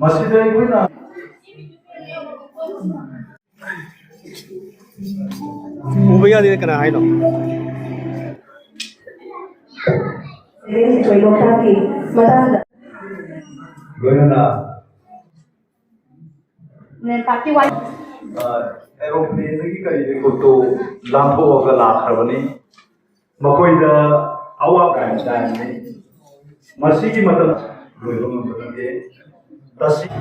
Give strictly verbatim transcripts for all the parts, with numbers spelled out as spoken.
ꯃꯁꯤꯗ ꯑꯩꯈꯣꯏꯅ ꯎꯕ ꯌꯥꯗꯦ ꯀꯅꯥ ꯍꯥꯏꯅꯣ? ꯑꯩꯈꯣꯏ ꯂꯣꯛꯇꯥꯛꯀꯤ ꯃꯇꯥꯡꯗ ꯂꯣꯏꯅꯅ ꯅꯦꯝꯄꯥꯛꯀꯤ ꯋꯥ ꯑꯦꯔꯣꯄ꯭ꯂꯦꯟꯗꯒꯤ ꯀꯔꯤꯗꯒꯤ ꯈꯨꯠꯇꯣ ꯂꯥꯟꯊꯣꯛꯑꯒ ꯂꯥꯛꯈ꯭ꯔꯕꯅꯤ꯫ ꯃꯈꯣꯏꯗ ꯑꯋꯥꯕ ꯀꯌꯥ ꯇꯥꯔꯝꯃꯤ꯫ ꯃꯁꯤꯒꯤ ꯃꯇꯝ ꯂꯣꯏꯕ ꯉꯝꯕ ꯅꯠꯇꯦ꯫ ꯇꯁꯦꯡ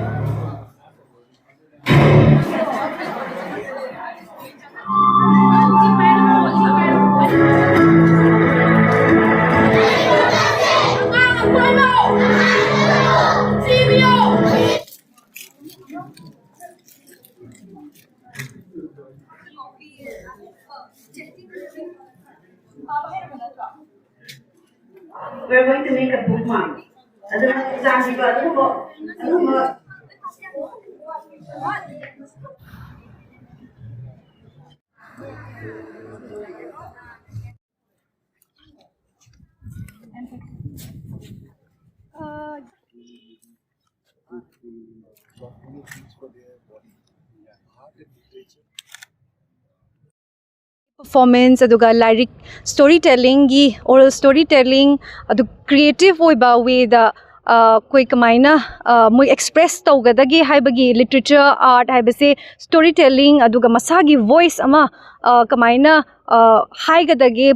We're going to make a bookmark. ꯑꯗꯨꯅ ꯆꯥꯟꯕꯤꯕ ꯑꯗꯨꯒꯨꯝꯕ ꯑꯗꯨꯒꯨꯝꯕ ꯄꯔꯐꯣꯔꯃꯦꯟꯁ, ꯑꯗꯨꯒ ꯂꯥꯏꯔꯤꯛ ꯁ꯭ꯇꯣꯔꯤ ꯇꯦꯂꯤꯡꯒꯤ, ꯑꯣꯔꯦꯜ ꯁ꯭ꯇꯣꯔꯤ ꯇꯦꯂꯤꯡ, ꯑꯗꯨ ꯀ꯭ꯔꯤꯌꯦꯇꯤꯞ ꯑꯣꯏꯕ ꯋꯦꯗ ꯑꯩꯈꯣꯏ ꯀꯃꯥꯏꯅ ꯃꯣꯏ ꯑꯦꯛꯁꯄ꯭ꯔꯦꯁ ꯇꯧꯒꯗꯒꯦ ꯍꯥꯏꯕꯒꯤ, ꯂꯤꯇꯔꯦꯆꯔ, ꯑꯥꯔꯠ ꯍꯥꯏꯕꯁꯦ ꯁ꯭ꯇꯣꯔꯤ ꯇꯦꯂꯤꯡ ꯑꯗꯨꯒ ꯃꯁꯥꯒꯤ ꯚꯣꯏꯁ ꯑꯃ ꯀꯃꯥꯏꯅ ꯍꯥꯏꯒꯗꯒꯦ,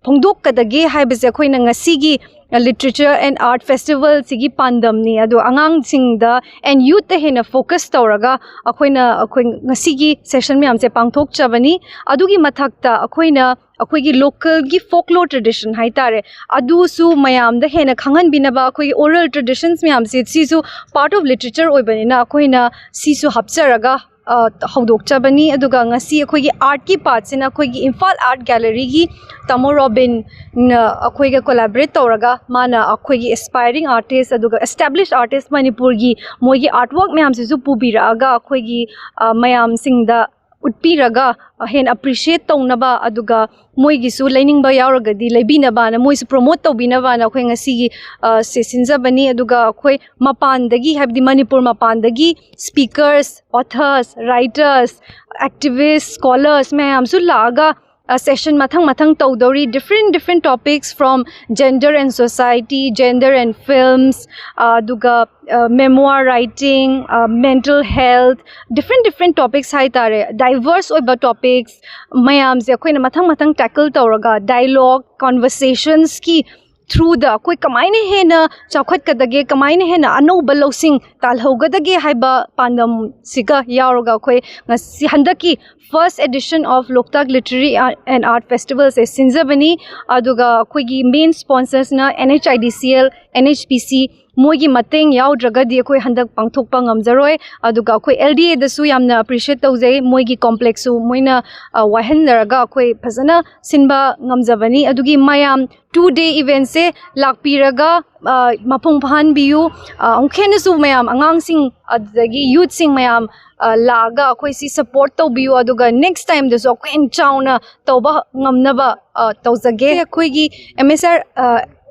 ꯐꯣꯡꯗꯣꯛꯀꯗꯒꯦ ꯍꯥꯏꯕꯁꯦ ꯑꯩꯈꯣꯏꯅ ꯉꯁꯤꯒꯤ ꯂꯤꯇꯔꯦꯆꯔ ꯑꯦꯟ ꯑꯥꯔꯠ ꯐꯦꯁꯇꯤꯚꯦꯜꯁꯤꯒꯤ ꯄꯥꯟꯗꯝꯅꯤ꯫ ꯑꯗꯣ ꯑꯉꯥꯡꯁꯤꯡꯗ ꯑꯦꯟ ꯌꯨꯠꯇ ꯍꯦꯟꯅ ꯐꯣꯀꯁ ꯇꯧꯔꯒ ꯑꯩꯈꯣꯏꯅ ꯑꯩꯈꯣꯏ ꯉꯁꯤꯒꯤ ꯁꯦꯁꯟ ꯃꯌꯥꯝꯁꯦ ꯄꯥꯡꯊꯣꯛꯆꯕꯅꯤ꯫ ꯑꯗꯨꯒꯤ ꯃꯊꯛꯇ ꯑꯩꯈꯣꯏꯅ ꯑꯩꯈꯣꯏꯒꯤ ꯂꯣꯀꯦꯜꯒꯤ ꯐꯣꯛꯂꯣꯔ ꯇ꯭ꯔꯦꯗꯤꯁꯟ ꯍꯥꯏꯇꯥꯔꯦ, ꯑꯗꯨꯁꯨ ꯃꯌꯥꯝꯗ ꯍꯦꯟꯅ ꯈꯪꯍꯟꯕꯤꯅꯕ ꯑꯩꯈꯣꯏꯒꯤ ꯑꯣꯔꯦꯜ ꯇ꯭ꯔꯦꯗꯤꯁꯟꯁ ꯃꯌꯥꯝꯁꯦ, ꯁꯤꯁꯨ ꯄꯥꯔꯠ ꯑꯣꯐ ꯂꯤꯇꯔꯦꯆꯔ ꯑꯣꯏꯕꯅꯤꯅ ꯑꯩꯈꯣꯏꯅ ꯁꯤꯁꯨ ꯍꯥꯞꯆꯔꯒ ꯍꯧꯗꯣꯛꯆꯕꯅꯤ꯫ ꯑꯗꯨꯒ ꯉꯁꯤ ꯑꯩꯈꯣꯏꯒꯤ ꯑꯥꯔꯠꯀꯤ ꯄꯥꯔꯠꯁꯤꯅ ꯑꯩꯈꯣꯏꯒꯤ ꯏꯝꯐꯥꯜ ꯑꯥꯔꯠ ꯒꯦꯂꯔꯤꯒꯤ ꯇꯥꯃꯣ ꯔꯣꯕꯤꯟꯅ ꯑꯩꯈꯣꯏꯒ ꯀꯣꯂꯥꯕꯔꯦꯠ ꯇꯧꯔꯒ, ꯃꯥꯅ ꯑꯩꯈꯣꯏꯒꯤ ꯑꯦꯁꯄꯥꯏꯔꯤꯡ ꯑꯥꯔꯇꯤꯁ ꯑꯗꯨꯒ ꯑꯦꯁꯇꯥꯕ꯭ꯂꯤꯁ ꯑꯥꯔꯇꯤꯁ ꯃꯅꯤꯄꯨꯔꯒꯤ ꯃꯣꯏꯒꯤ ꯑꯥꯔꯠ ꯋꯥꯔꯛ ꯃꯌꯥꯝꯁꯤꯁꯨ ꯄꯨꯕꯤꯔꯛꯑꯒ ꯑꯩꯈꯣꯏꯒꯤ ꯃꯌꯥꯝꯁꯤꯡꯗ ꯎꯠꯄꯤꯔꯒ, ꯑ, ꯍꯦꯟꯅ ꯑꯦꯄ꯭ꯔꯤꯁꯤꯌꯦꯠ ꯇꯧꯅꯕ, ꯑꯗꯨꯒ ꯃꯣꯏꯒꯤꯁꯨ ꯂꯩꯅꯤꯡꯕ ꯌꯥꯎꯔꯒꯗꯤ ꯂꯩꯕꯤꯅꯕꯅ, ꯃꯣꯏꯁꯨ ꯄ꯭ꯔꯣꯃꯣꯠ ꯇꯧꯕꯤꯅꯕꯅ ꯑꯩꯈꯣꯏ ꯉꯁꯤꯒꯤ, ꯑ, ꯁꯦ ꯁꯤꯟꯖꯕꯅꯤ꯫ ꯑꯗꯨꯒ ꯑꯩꯈꯣꯏ ꯃꯄꯥꯟꯗꯒꯤ, ꯍꯥꯏꯕꯗꯤ ꯃꯅꯤꯄꯨꯔ ꯃꯄꯥꯟꯗꯒꯤ speakers, authors, writers, activists, scholars ꯃꯌꯥꯝꯁꯨ ꯂꯥꯛꯑꯒ, ꯑ, ꯁꯦꯁꯟ ꯃꯊꯪ ꯃꯊꯪ ꯇꯧꯗꯧꯔꯤ꯫ Different different topics from gender and society, gender and films, ꯑ, ꯑꯗꯨꯒ, ꯑ, memoir writing, ꯑ, mental health, different different topics ꯍꯥꯏꯇꯥꯔꯦ, diverse ꯑꯣꯏꯕ topics ꯃꯌꯥꯝꯁꯦ ꯑꯩꯈꯣꯏꯅ ꯃꯊꯪ ꯃꯊꯪ tackle ꯇꯧꯔꯒ dialogue, conversations ꯀꯤ through ꯗ ꯑꯩꯈꯣꯏ ꯀꯃꯥꯏꯅ ꯍꯦꯟꯅ ꯆꯥꯎꯈꯠꯀꯗꯒꯦ, ꯀꯃꯥꯏꯅ ꯍꯦꯟꯅ ꯑꯅꯧꯕ ꯂꯧꯁꯤꯡ ꯇꯥꯜꯍꯧꯒꯗꯒꯦ ꯍꯥꯏꯕ ꯄꯥꯟꯗꯝꯁꯤꯒ ꯌꯥꯎꯔꯒ ꯑꯩꯈꯣꯏ ꯉꯁꯤ ꯍꯟꯗꯛꯀꯤ first edition of Loktak Literary and Art Festival ꯁꯦ ꯁꯤꯟꯖꯕꯅꯤ꯫ ꯑꯗꯨꯒ ꯑꯩꯈꯣꯏꯒꯤ main sponsorsꯅ N H I D C L, N H P C, ꯃꯣꯏꯒꯤ ꯃꯇꯦꯡ ꯌꯥꯎꯗ꯭ꯔꯒꯗꯤ ꯑꯩꯈꯣꯏ ꯍꯟꯗꯛ ꯄꯥꯡꯊꯣꯛꯄ ꯉꯝꯖꯔꯣꯏ꯫ ꯑꯗꯨꯒ ꯑꯩꯈꯣꯏ L D Aꯗꯁꯨ ꯌꯥꯝꯅ ꯑꯦꯄ꯭ꯔꯤꯁꯤꯌꯦꯠ ꯇꯧꯖꯩ, ꯃꯣꯏꯒꯤ ꯀꯣꯝꯄ꯭ꯂꯦꯛꯁꯁꯨ ꯃꯣꯏꯅ, ꯑ, ꯋꯥꯏꯍꯟꯖꯔꯒ ꯑꯩꯈꯣꯏ ꯐꯖꯅ ꯁꯤꯟꯕ ꯉꯝꯖꯕꯅꯤ꯫ ꯑꯗꯨꯒꯤ ꯃꯌꯥꯝ two day eventꯁꯦ ꯂꯥꯛꯄꯤꯔꯒ, ꯑ, ꯃꯄꯨꯡ ꯐꯥꯍꯟꯕꯤꯌꯨ꯫ ꯑ, ꯑꯃꯨꯛ ꯍꯦꯟꯅꯁꯨ ꯃꯌꯥꯝ, ꯑꯉꯥꯡꯁꯤꯡ ꯑꯗꯨꯗꯒꯤ youthꯁꯤꯡ ꯃꯌꯥꯝ, ꯑ, ꯂꯥꯛꯑꯒ ꯑꯩꯈꯣꯏ ꯁꯤ support ꯇꯧꯕꯤꯌꯨ, ꯑꯗꯨꯒ next timeꯗꯁꯨ ꯑꯩꯈꯣꯏ ꯍꯦꯟꯅ ꯆꯥꯎꯅ ꯇꯧꯕ ꯉꯝꯅꯕ, ꯑ, ꯇꯧꯖꯒꯦ꯫ ꯑꯩꯈꯣꯏꯒꯤ M S R, ꯑ,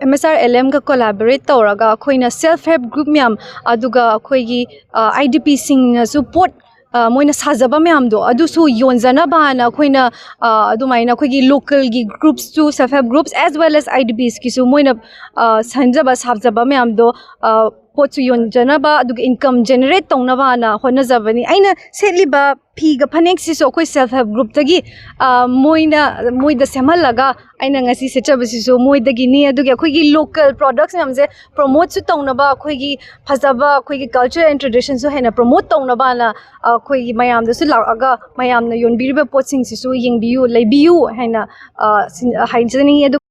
M S R L Mꯒ collaborate ꯇꯧꯔꯒ ꯑꯩꯈꯣꯏꯅ self help group ꯃꯌꯥꯝ, ꯑꯗꯨꯒ ꯑꯩꯈꯣꯏꯒꯤ, ꯑ, I D Pꯁꯤꯡꯅꯁꯨ ꯄꯣꯠ, ꯑ, ꯃꯣꯏꯅ ꯁꯥꯖꯕ ꯃꯌꯥꯝꯗꯣ ꯑꯗꯨꯁꯨ ꯌꯣꯟꯖꯅꯕ ꯍꯥꯏꯅ ꯑꯩꯈꯣꯏꯅ, ꯑ, ꯑꯗꯨꯃꯥꯏꯅ ꯑꯩꯈꯣꯏꯒꯤ localꯒꯤ groups two, self help groups as well as I D Psꯀꯤꯁꯨ ꯃꯣꯏꯅ, ꯑ, ꯁꯦꯝꯖꯕ ꯁꯥꯖꯕ ꯃꯌꯥꯝꯗꯣ, ꯑ, ꯄꯣꯠꯁꯨ ꯌꯣꯟꯖꯅꯕ, ꯑꯗꯨꯒ income generate ꯇꯧꯅꯕꯅ ꯍꯣꯠꯅꯖꯕꯅꯤ꯫ ꯑꯩꯅ ꯁꯦꯠꯂꯤꯕ ꯐꯤꯒ ꯐꯅꯦꯛꯁꯤꯁꯨ ꯑꯩꯈꯣꯏ self help groupꯇꯒꯤ, ꯑ, ꯃꯣꯏꯅ, ꯃꯣꯏꯗ ꯁꯦꯝꯍꯜꯂꯒ ꯑꯩꯅ ꯉꯁꯤ ꯁꯦꯠꯆꯕꯁꯤꯁꯨ ꯃꯣꯏꯗꯒꯤꯅꯤ꯫ ꯑꯗꯨꯒꯤ ꯑꯩꯈꯣꯏꯒꯤ local products ꯃꯌꯥꯝꯁꯦ promoteꯁꯨ ꯇꯧꯅꯕ, ꯑꯩꯈꯣꯏꯒꯤ ꯐꯖꯕ ꯑꯩꯈꯣꯏꯒꯤ culture and traditionꯁꯨ ꯍꯦꯟꯅ promote ꯇꯧꯅꯕꯅ, ꯑ, ꯑꯩꯈꯣꯏꯒꯤ ꯃꯌꯥꯝꯗꯁꯨ ꯂꯥꯛꯑꯒ ꯃꯌꯥꯝꯅ ꯌꯣꯟꯕꯤꯔꯤꯕ ꯄꯣꯠꯁꯤꯡꯁꯤꯁꯨ ꯌꯦꯡꯕꯤꯌꯨ, ꯂꯩꯕꯤꯌꯨ ꯍꯥꯏꯅ, ꯑ, ꯁꯤꯟ-, ꯍꯥꯏꯖꯅꯤꯡꯉꯤ꯫ ꯑꯗꯨ